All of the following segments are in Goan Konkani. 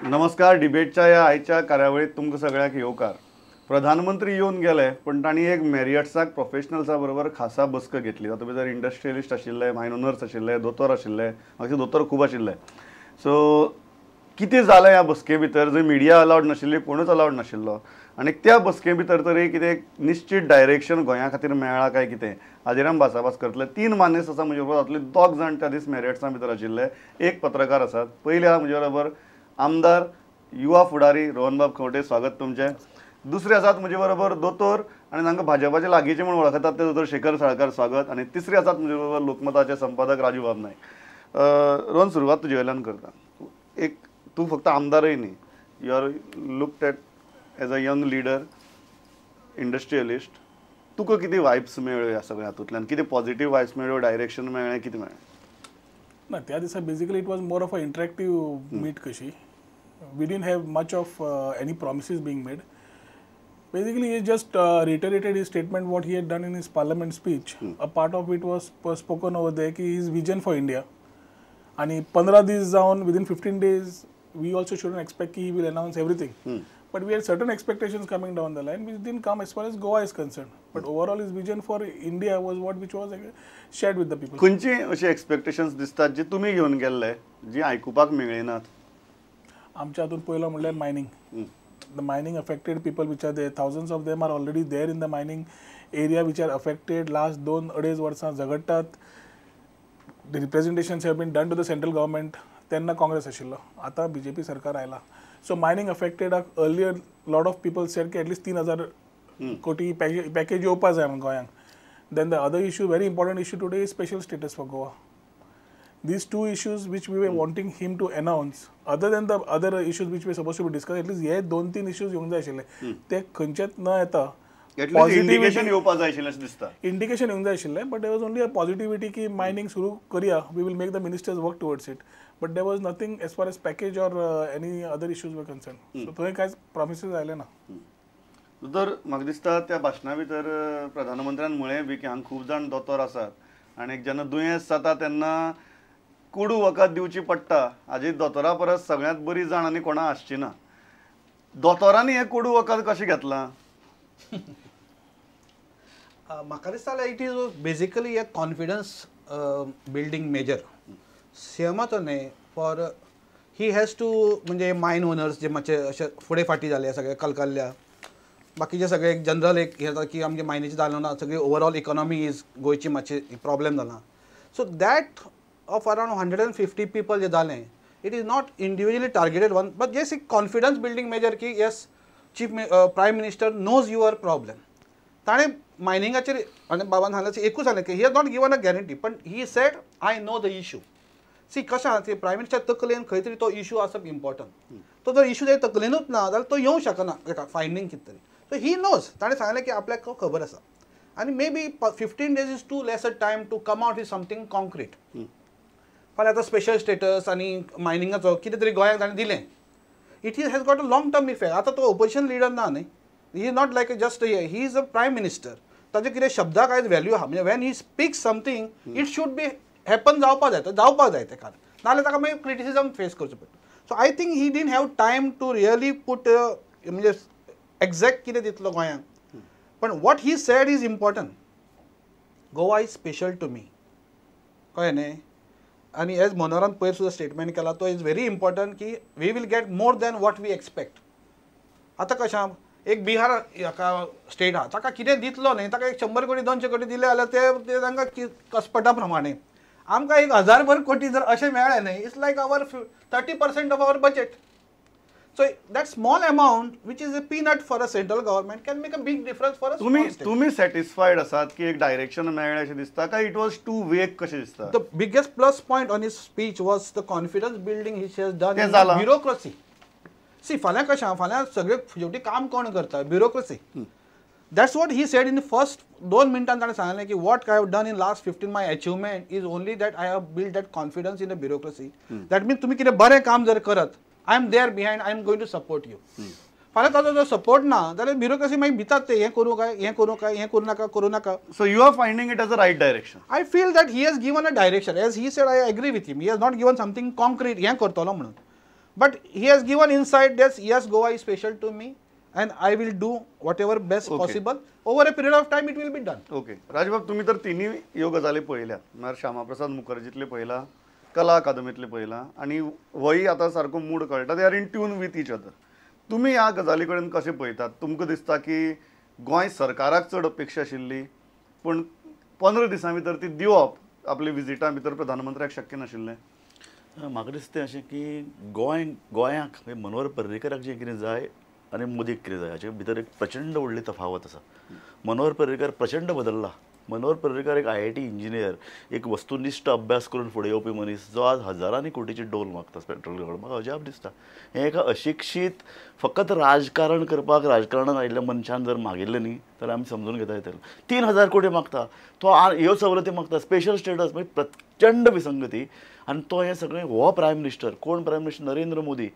नमस्कार. डिबेटच्या ह्या आयच्या कार्यावळीत तुमकां सगळ्यांक येवकार. प्रधानमंत्री येवन गेले पण तांणी एक मॅरियट्साक प्रोफेशनल्सा बरोबर खासा बसका घेतली. तातूंत भितर इंडस्ट्रियलिस्ट आशिल्ले, मायन ओनर्स आशिल्ले, दोतोर आशिल्ले, मागीर दोतोर खूब आशिल्ले. सो कितें जालें ह्या बसके भितर, जंय मिडिया अलावड नाशिल्ली, कोणूच अलावड नाशिल्लो, आनी त्या बसके भितर तरी कितें निश्चीत डायरेक्शन गोंया खातीर मेळ्ळां काय कितें, हाजेर आमी भासाभास करतले. तीन मानेस्त आसा म्हजे बरोबर, तातूंतले दोग जाण त्या दीस मॅरियट्सां भितर आशिल्ले, एक पत्रकार आसात. पयले आहा म्हजे बरोबर आमदार युवा फुडारी रोहनबाब खंवटे, स्वागत तुमचें. दुसरे आसात म्हजे बरोबर दोतोर आनी तांकां भाजपाचे लागींचे म्हूण वळखतात ते दोतोर शेखर साळकार, स्वागत. आनी तिसरे आसात म्हजे बरोबर लोकमताचे संपादक राजूबाब नायक. रोहन, सुरवात तुजे वयल्यान करता. एक तूं फक्त आमदारय न्ही, you are looked at as a young leader, industrialist. तुका कितें वायब्स मेळ्ळ्यो ह्या सगळ्या हातूंतल्यान? कितें पॉझिटिव्ह वायब्स मेळ्ळ्यो, डायरेक्शन मेळ्ळें, कितें मेळ्ळें? ना, त्या दिसा basically it was more of a interactive meet कशी. We didn't have much of any promises being made. Basically, he just reiterated his statement what he had done in his parliament speech. A part of it was spoken over there ki his vision for India. And 15 days down, within 15 days, we also shouldn't expect ki he will announce everything. But we had certain expectations coming down the line which didn't come as far as Goa is concerned. But overall, his vision for India was what which was shared with the people. खंयची अशी एक्सपेक्टेशन्स दिसतात जी तुमी घेवन गेल्ले, जी आयकुपाक मेळ्ळी नात? आमच्या हातून पयलो म्हणल्यार mining. The mining affected people which are there, thousands of them are already there in the mining area which are affected. Last 2-2.5 वर्सां झगडटात. The representations have been done to the central government. तेन्ना काँग्रेस आशिल्लो, आतां बीजेपी सरकार आयला. So mining affected earlier lot of people said की एटलिस्ट 3,000 कोटी पॅकेज येवपा जाय म्हणून गोंयांक. Then the other issue, very important issue today, is special status for Goa. These two issues which we were wanting him to announce, other than the other issues which were supposed to be discussed, at least हे 2-3 issues येवंक जाय आशिल्ले, ते खंयचेच न येता इंडिकेशन येवपा जाय आशिल्लें अशें दिसता. इंडिकेशन येवंक जाय आशिल्लें, but there was only a positivity की मायनिंग सुरू करया, we will make the ministers work towards it. But there was nothing as far as package or any other issues were concerned. So थंय कांयच प्रॉमिसीस आयले ना. तर म्हाका दिसता त्या भाशणा भितर प्रधानमंत्र्यान म्हळें बी की हांगा खूब जाण दोतोर आसात आनी जेन्ना दुयेंस जाता तेन्ना कोडू वखद दिवची पडटा, हाजी दोतोरा परस सगळ्यांत बरी जाण आनी कोणा आसची ना. दोतोरांनी हें कोडू वखद कशें घेतलां? म्हाका दिसता it is basically a confidence building measure. सीएमाचो न्ही, फॉर he has to, म्हणजे मायन ओनर्स जे मातशे अशे फुडें फाटीं जाले सगळे कलकल्ल्या, बाकीचे सगळे एक जनरल एक हें जाता की आमचे मायनीचें जालें ना, सगळी ओवरऑल इकॉनॉमी is गोंयची मातशी प्रॉब्लेम जाला. So that of around 150 people जे जालें, it is not individually targeted one, but just एक कॉन्फिडन्स बिल्डींग मेजर की yes, chief prime minister knows your problem. ताणें मायनिंगाचेर आनी बाबान सांगलें एकूच सांगलें की he has not given a guarantee, पण he said I know the issue. See कशें आहा, प्रायम मिनिस्टर तकलेन खंय तरी तो इशू आसप इम्पॉर्टंट. तो जर इशू जर तकलेनूच ना जाल्यार तो येवंक शकना एका फायंडींग कितें तरी. सो ही नोज, ताणें सांगलें की आपल्याक खबर आसा. आनी maybe 15 days is too less a time to come out with something concrete. फाल्यां आतां स्पेशल स्टेटस आनी मायनिंगाचो कितें तरी गोंयांक ताणें दिलें, it is has got a long term effect. आतां तो ओपोजिशन लिडर ना न्ही, he is not like just he is a prime minister. ताजे कितें शब्दाक आयज व्हॅल्यू आहा, म्हणजे when he speaks something it should be happen, जावपा जाय, तो जावपाक जाय तेका, नाजाल्यार ताका मागीर क्रिटिसिजम फेस करचो पडटा. So I think he didn't have time to really put म्हणजे एग्जॅक्ट कितें दितलो गोंयांक, पण what he said is important. Goa is special to me, कळ्ळें न्ही? आनी एज मनोहरान पयर सुद्दां स्टेटमेंट केला, तो is very important की we will get more than what we expect. आतां कशें एक बिहार हाका स्टेट आहा, ताका कितें दितलो न्ही, ताका एक 100 कोटी 200 कोटी दिले जाल्यार ते तांकां कसपटा प्रमाणे. आमकां 1000 कोटी जर अशें मेळ्ळें न्ही, it's like our 30% of our budget. So that small amount which is a peanut for a central government can make a big difference for a small state. तुम्ही सॅटिस्फायड आसात की एक डायरेक्शन मेळ्ळें अशें दिसता काय it was to वेग कशें दिसता? The biggest plus point on his speech was the confidence building he has done in bureaucracy. See, फाल्यां कशें, फाल्यां सगळे शेवटी काम कोण करता? Bureaucracy. That's what he said in the first 2 मिनटान ताणें सांगलें की what I have done in last 15 my achievement is only that I have build that confidence in the bureaucracy. That means तुमी कितें बरें काम जर करत, I am there behind, I am going to support you. फाल्यां ताजो जर सपोर्ट ना जाल्यार ब्युरोक्रेसी मागीर भितात ते, हें करूं काय, हें करूं काय, हें करूं नाका, करूं नाका. So you are finding it as a right direction? I feel that he has given a direction. As he said, I agree with him, he has not given something concrete हें करतलो म्हणून. But he has given insight that yes, Goa is special to me and I will do whatever best possible. Over a period of time it will be done. Okay राजबाब, तुम्ही तर तिन्ही ह्यो गजाली पळयल्यात, म्हळ्यार श्यामाप्रसाद मुखर्जीतले पळयला, कला अकादमीतले पळयला आनी होय आतां सारको मूड कळटा, they are in tune with each other. तुमी ह्या गजाली कडेन कशें पळयतात? तुमकां दिसता की गोंय सरकाराक चड अपेक्षा आशिल्ली पूण 15 दिसां भितर ती दिवप आपल्या विजिटां भितर प्रधानमंत्र्याक शक्य नाशिल्लें? म्हाका दिसता अशें की गोंयाक मनोहर पर्रीकराक जें कितें जाय आनी मोदीक कितें जाय हाचे भितर एक प्रचंड व्हडली तफावत आसा. मनोहर पर्रीकर प्रचंड बदल्ला. मनोहर पर्रीकर एक IIT engineer, एक वस्तुनिश्ठ अभ्यास करून फुडें येवपी मनीस जो आज हजारांनी कोटीची डोल मागता पेट्रोल घेवन. म्हाका अजाप दिसता हें एका अशिक्षीत फकत राजकारण करपाक राजकारणान आयिल्ल्या मनशान जर मागिल्लें न्ही जाल्यार आमी समजून घेता येतलें. 3000 कोटी मागता तो, ह्यो सवलती मागता, स्पेशल स्टेटस, म्हणजे प्रचंड विसंगती. आनी तो हें सगळें हो प्रायम मिनिस्टर, कोण प्रायम मिनिस्टर? नरेंद्र मोदी,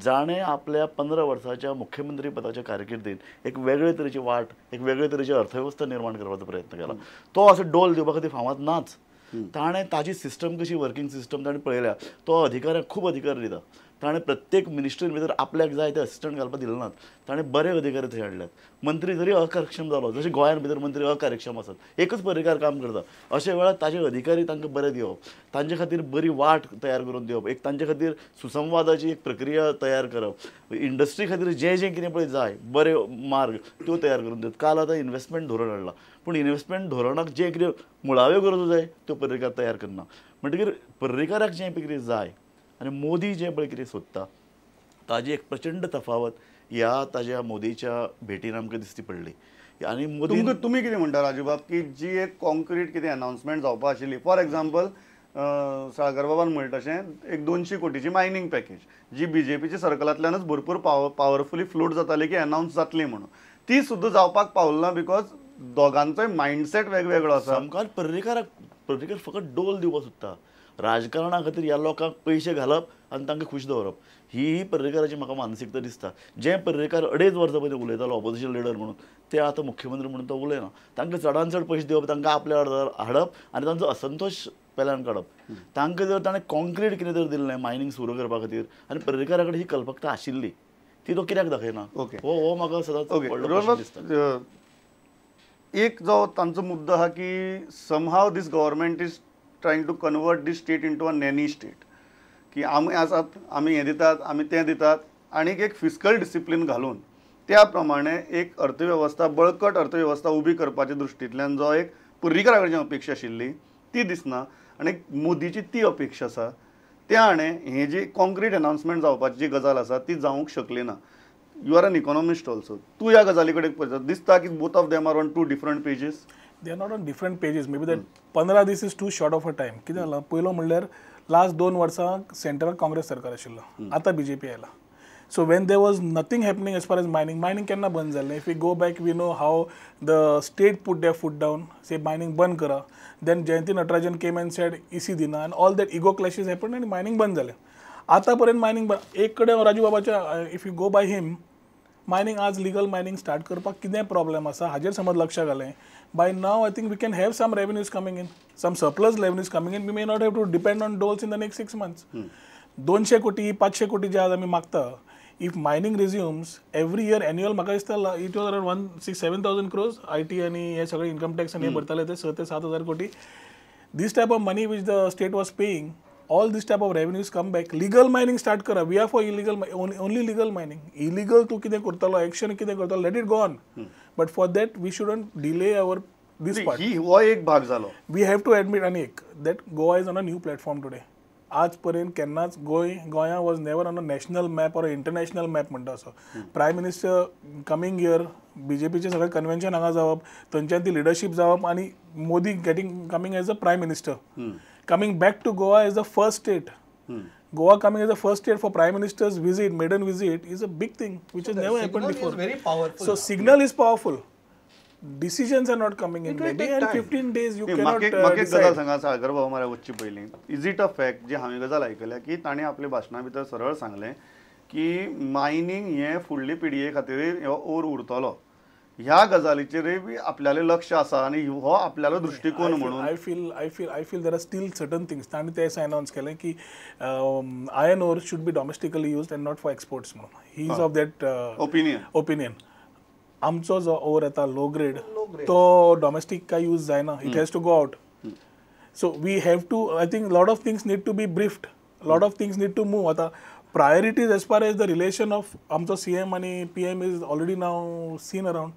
जाणें आपल्या 15 वर्साच्या मुख्यमंत्री पदाच्या कारकिर्दीन एक वेगळे तरेची वाट, एक वेगळे तरेची अर्थवेवस्था निर्माण करपाचो प्रयत्न केला. तो असो डोल दिवपा खातीर फामाद नाच. ताणें ताजी सिस्टम कशी, वर्किंग सिस्टम ताणें पळयल्या. तो अधिकाऱ्यांक खूब अधिकार दिता. ताणें प्रत्येक मिनिस्ट्रीन भितर आपल्याक जाय ते असिस्टंट घालपाक दिले नात. ताणें बरे अधिकारी थंय हाडल्यात. मंत्री जरी अकार्यक्षम जालो, जशें गोंयान भितर मंत्री अकार्यक्षम आसात, एकच पर्रीकार काम करता, अशा वेळार ताजे अधिकारी तांकां बरे दिवप, तांचे खातीर बरी वाट तयार करून दिवप, एक तांचे खातीर सुसंवादाची एक प्रक्रिया तयार करप, इंडस्ट्री खातीर जें जें कितें पळय जाय बरे मार्ग त्यो तयार करून दिवप. काल आतां इन्वेस्टमेंट धोरण हाडलां, पूण इन्वेस्टमेंट धोरणाक जें कितें मुळाव्यो गरजो जाय त्यो पर्रीकार तयार करना. म्हणटकीर पर्रीकाराक जें कितें जाय आनी मोदी जें पळय कितें सोदता ताजी एक प्रचंड तफावत ह्या ताज्या मोदीच्या भेटीन आमकां दिसती पडली. आनी मोदी तुमी कितें म्हणटा राजूबाब की जी एक कॉन्क्रीट कितें अनाउन्समेंट जावपा आशिल्ली, फॉर एग्जाम्पल सागरबाबान म्हणलें तशें एक 200 कोटीची मायनींग पॅकेज जी बीजेपीच्या सर्कलांतल्यानच भरपूर पावरफुली फ्लोट जाताली की अनाउन्स जातली म्हणून, ती सुद्दां जावपाक पावली ना because दोगांचोय मायंडसेट वेगवेगळो आसा. सामकार पर्रीकार फकत डोल दिवपाक सोदता. राजकारणा खातीर ह्या लोकांक पयशे घालप आनी तांकां खूश दवरप ही पर्रीकाराची म्हाका मानसिकता दिसता. जें पर्रीकार 2.5 वर्सां पयलीं उलयतालो ऑपोजिशन लिडर म्हणून, ते आतां मुख्यमंत्री म्हणून तो उलयना. तांकां चडान चड पयशे दिवप, तांकां आपल्या हाडप आनी तांचो असंतोश पेल्यान काडप. तांकां जर ताणें कॉन्क्रीट कितें जर दिलें मायनींग सुरू करपा खातीर, आनी पर्रीकारा कडेन ही कल्पकता आशिल्ली ती तो कित्याक दाखयना? ओके, हो म्हाका सदांच व्हडलो प्रश्न दिसता. एक जो तांचो मुद्दो आहा की somehow this government is trying to convert this state into a nanny state, की आमी आसात, आमी हें दितात, आमी तें दितात, आनी एक फिस्कल डिसिप्लीन घालून त्या प्रमाणे एक अर्थवेवस्था, बळकट अर्थवेवस्था उबी करपाच्या दृश्टींतल्यान जो एक पर्रीकरा कडच्यान अपेक्षा आशिल्ली ती दिसना आनी मोदीची ती अपेक्षा आसा. त्या हाणें हें जी कॉन्क्रीट अनाउन्समेंट जावपाची जी गजाल आसा ती जावंक शकली ना. You are an economist also, तूं ह्या गजाली कडेन पळयता, दिसता की both of them are on two different pages? They are not on different pages. Maybe that 15 दीस is too short of a time. कितें जालां, पयलो म्हणल्यार लास्ट 2 वर्सां सेंट्रल काँग्रेस सरकार आशिल्लो, आतां बीजेपी आयला. So when there was nothing happening as far as mining, mining केन्ना बंद जालें? If we go back we know how the state put their foot down, say mining बंद करा. Then Jayanti Natarajan came and said EC दिना and all that ego clashes happen आनी मायनींग बंद जालें. आतां पर्यंत मायनींग बंद. एक कडेन राजू बाबाच्या if you go by him, mining आज लिगल मायनींग स्टार्ट करपाक कितें प्रॉब्लेम आसा हाजेर समज लक्ष घालें, by now I think we can have some revenues coming in, some surplus revenues coming in. We may not have to depend on doles in the next 6 months. 200 कोटी 500 कोटी जे आज आमी मागता, if mining resumes every year annual म्हाका दिसता it was around 1,6-7,000 crores IT आनी हे सगळे इन्कम टॅक्स आनी हे भरताले ते 6 ते 7 हजार कोटी. This type of money which the state was paying, all this type of revenues come back. Legal mining start करा. We are for illegal, only legal mining. Illegal तूं कितें करतलो, एक्शन कितें करतलो, let it go on. But for that we shouldn't delay our this part. ही हो एक भाग जालो. We have to admit आनी एक that Goa is on a new platform today. आज पर्यंत केन्नाच गोंया was never on a national map or international map म्हणटा असो. प्रायम मिनिस्टर कमींग here, बीजेपीचें सगळें कन्व्हेन्शन हांगा जावप, थंयच्यान ती लिडरशीप जावप आनी Modi getting coming as a prime minister, coming back to Goa as the first state. Goa coming as the first state for Prime Minister's visit, maiden visit, is a big thing which has never happened before. Is very powerful. So signal is powerful. Decisions are not coming in. Maybe in 15 days you cannot decide. गजाल सांगा सागर बाबा मारा वचची पयलीं, is it a fact जी हांवें गजाल आयकल्या की ताणें आपल्या भाशणा भितर सरळ सांगलें की मायनींग हें फुडले पिळगे खातीर हो ओर उरतलो, ह्या गजालीचेरय बी आपल्यालें लक्ष आसा आनी हो आपल्यालो दृश्टिकोन म्हणून I feel I feel I feel there are still certain things. तांणी ते अनाउन्स केलें की iron ore should be domestically used and not for exports म्हणून. He is of that opinion. आमचो जो ओर येता लो ग्रेड तो डॉमेस्टीक काय यूज जायना, it has to go out. So we have to, I think lot of things need to be briefed, lot of things need to move. आतां priorities as far as the relation of आमचो सी एम आनी P M is already now seen around.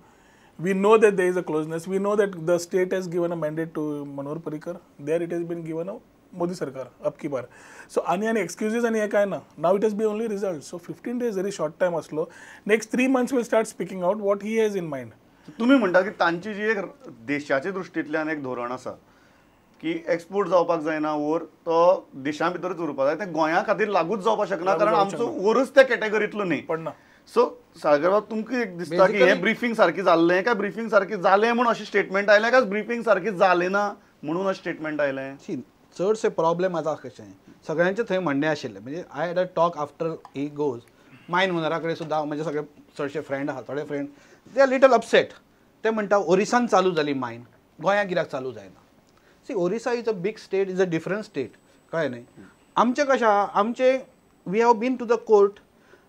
We know that there is a closeness. We know that the state has given a mandate to Manohar Parrikar. There it has been given a Modi Sarkar, ab ki baar. So ani ani excuses ani हे काय ना. Now it has been only results. So 15 days very short time असलो. Next 3 months will start speaking out what he has in mind. तुम्ही म्हणता की तांची जी एक देशाच्या दृष्टींतल्यान एक धोरण आसा की एक्सपोर्ट जावपाक जायना ओर तो देशा भितरच उरपाक जाय, ते गोंया खातीर लागूच जावपाक शकना कारण आमचो ओरच त्या कॅटेगरींतलो न्ही. पण ना सो सागरबाब तुमकां एक दिसता की हें ब्रिफींग सारकें जाल्लें काय ब्रिफींग सारकें जालें म्हूण अशें स्टेटमेंट आयलें काय ब्रिफींग सारकें जालें ना म्हणून अशें स्टेटमेंट आयलें? चडशे प्रॉब्लेम आतां कशें सगळ्यांचें थंय म्हणणें आशिल्लें, म्हणजे I had a talk after he goes mine ओनरा कडेन सुद्दां म्हजे सगळे चडशे फ्रेंड आहा, थोडे friend they are little upset. ते म्हणटा ओरिसान चालू जाली मायन, गोंयांत कित्याक चालू जायना? See Orissa is a big state, is a different state, कळ्ळें न्ही? आमचें कशें आहा, आमचें we have been to the court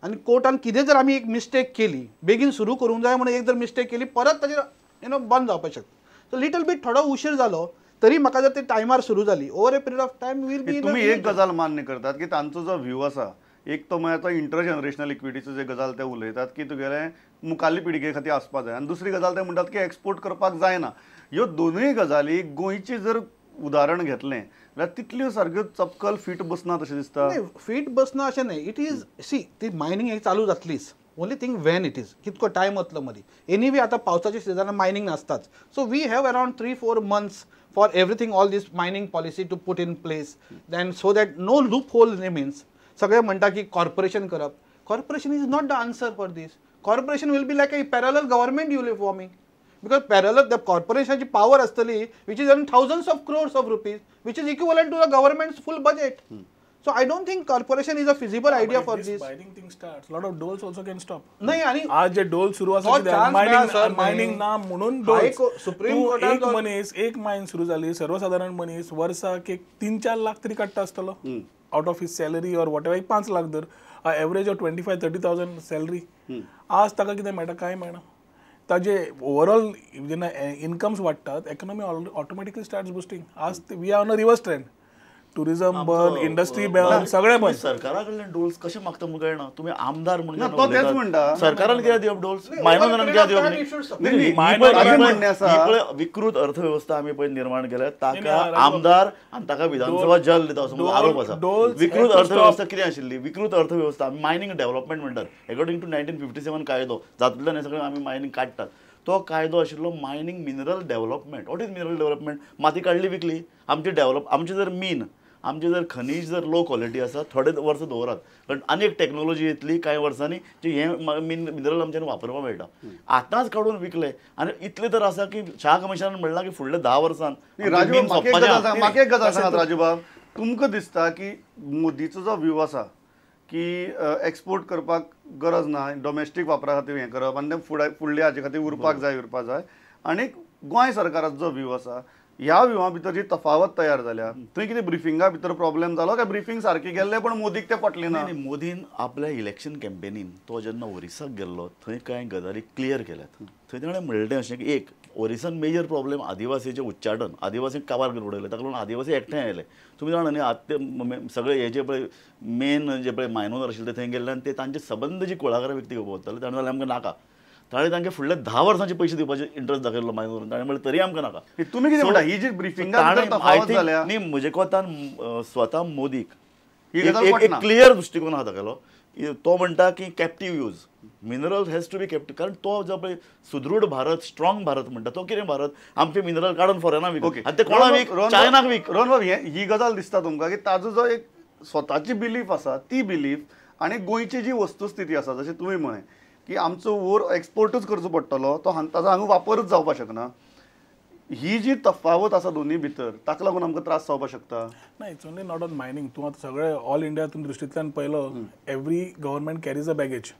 आनी कोर्टान कितें जर आमी एक मिस्टेक केली, बेगीन सुरू करूंक जाय म्हणून एक जर मिस्टेक केली परत ताजेर you know बंद जावपाक शकता. सो लिटल बीट थोडो उशीर जालो तरी म्हाका जर ते टायमार सुरू जाली over a period of time will be. तुमी एक गजाल मान्य करतात की तांचो जो व्यू आसा एक तो मागीर तो इंटर जनरेशनल इक्विटीचो जे गजाल ते उलयतात की तुगेले मुखाल्ले पिळगे खातीर आसपा जाय आनी दुसरी गजाल ते म्हणटात की एक्सपोर्ट करपाक जायना. ह्यो दोनूय गजाली गोंयची जर उदाहरण घेतलें जाल्यार तितल्यो सारक्यो चपकल फिट बसना तशें दिसता. फिट बसना अशें न्ही, it is सी ती मायनींग एक चालू जातलीच, only thing when it is कितको टायम वतलो मदीं. एनीवे आतां पावसाच्या सिजनान मायनींग नासताच, so we have around 3-4 months for everything, all this mining policy to put in place, then so that no loophole remains. सगळे म्हणटा की कॉर्पोरेशन करप, corporation is not the answer for this. Corporation will be like a parallel government you will be forming, because parallel the कॉर्पोरेशनाची power आसतली which is earn thousands of crores of rupees, which is equivalent to the government's full budget. So I don't think corporation is a feasible idea for this. Mining thing starts, lot of doles also can stop. नाही आणि आज जे डोल सुरू आसा मायनिंग ना म्हणून डोल्स सुप्रीम एक मनीस एक मायन सुरू जाली सर्वसाधारण मनीस वर्साक एक 3-4 लाख तरी काडटा आसतलो out of his salary or whatever. एक 5 लाख धर, average of 25-30,000 salary. आज ताका कितें मेळटा? कांय मेळना. ताजे ओवरऑल जेन्ना इनकम्स वाडटात इकॉनॉमी ऑटोमॅटिकली स्टार्ट्स बुस्टिंग. आज we are on a reverse trend, tourism बंद, इंडस्ट्री बंद, सगळें बंद. सरकारा कडल्यान डोल्स कशें मागता म्हूण कळना. तुमी आमदार म्हणून सरकारान कित्याक दिवप डोल्स, मायनरान कित्याक दिवप न्ही? विकृत अर्थवेवस्था आमी पळय निर्माण केल्या, ताका आमदार आनी ताका विधानसभा जल दिता असो आरोप आसा. विकृत अर्थवेवस्था कितें आशिल्ली? विकृत अर्थवेवस्था आमी मायनींग डेव्हलपमेंट म्हणटात, अकॉर्डिंग टू 1957 कायदो, जातूंतल्यान हें सगळें आमी मायनींग काडटात. तो कायदो आशिल्लो mining mineral development. What is mineral development? माती काडली विकली. आमची डेव्हलप आमची जर मीन आमचे जर खनीज जर लो क्वॉलिटी आसा थोडे वर्सां दवरात, कारण आनी एक टॅक्नोलॉजी येतली कांय वर्सांनी जी हें मिनरल आमच्यान वापरपाक मेळटा. आतांच काडून विकले आनी इतलें तर आसा की शाह कमिशनान म्हणलां की फुडल्या 10 वर्सांत. म्हाका एक गजाल सांगात राजूबाब, तुमकां दिसता की मोदीचो जो व्यू आसा की एक्सपोर्ट करपाक गरज ना, डोमेस्टीक वापरा खातीर हें करप आनी तें फुडले हाजे खातीर उरपाक जाय आनी गोंय सरकाराचो जो व्यू आसा ह्या व्यूवा भितर जी तफावत तयार जाल्या थंय कितें ब्रिफिंगा भितर प्रॉब्लेम जालो काय ब्रिफींग सारकें गेल्लें पण मोदीक तें पटलें ना? मोदीन आपल्या इलेक्शन कॅम्पेनीन तो जेन्ना ओरिसाक गेल्लो थंय कांय गजाली क्लियर केल्यात. थंय ताणें म्हणलें अशें की एक ओरिसान मेजर प्रॉब्लेम आदिवासीचें उच्चाटन, आदिवासींक काबार करून उडयले, ताका लागून आदिवासी एकठांय आयले. तुमी जाणा न्ही आतां सगळे हे जे पळय मेन जे पळय मायनोर आशिल्ले थंय गेल्ले आनी ते तांचे सबंद जी कुळागरां विकती घेवपाक वताले ताणें जाल्यार आमकां नाका. ताणें तांकां फुडल्या 10 वर्सांचे पयशे दिवपाचे इंट्रस्ट दाखयल्लो मायनोरान, ताणें म्हणलें तरी आमकां नाका. तुमी कितें म्हणटा ही जी ब्रिफिंगा न्ही म्हजे कोतान स्वता मोदीक एक क्लियर दृश्टिकोन आहा तागेलो. तो म्हणटा की captive use, mineral has to be captive. कारण तो जो पळय सुदृढ भारत, स्ट्रॉंग भारत म्हणटा तो कितें भारत आमचे मिनरल काडून फॉरेनाक विक आनी ते कोणाक विक? चायनाक विक. रोहन बाब, ही गजाल दिसता तुमकां की ताजो जो एक स्वताची बिलीफ आसा ती बिलीफ आनी गोंयची जी वस्तुस्थिती आसा जशें तुमी म्हळें की आमचो वोर एक्सपोर्टूच करचो पडटलो, तो ताजो हांगा वापरूच जावपाक शकना, ही जी तफावत आसा दोनूय भितर ताका लागून आमकां त्रास जावपाक शकता. ना, it's only not on mining. तूं आतां सगळे ऑल इंडिया तूं दृश्टींतल्यान पळयलो, every government carries a baggage.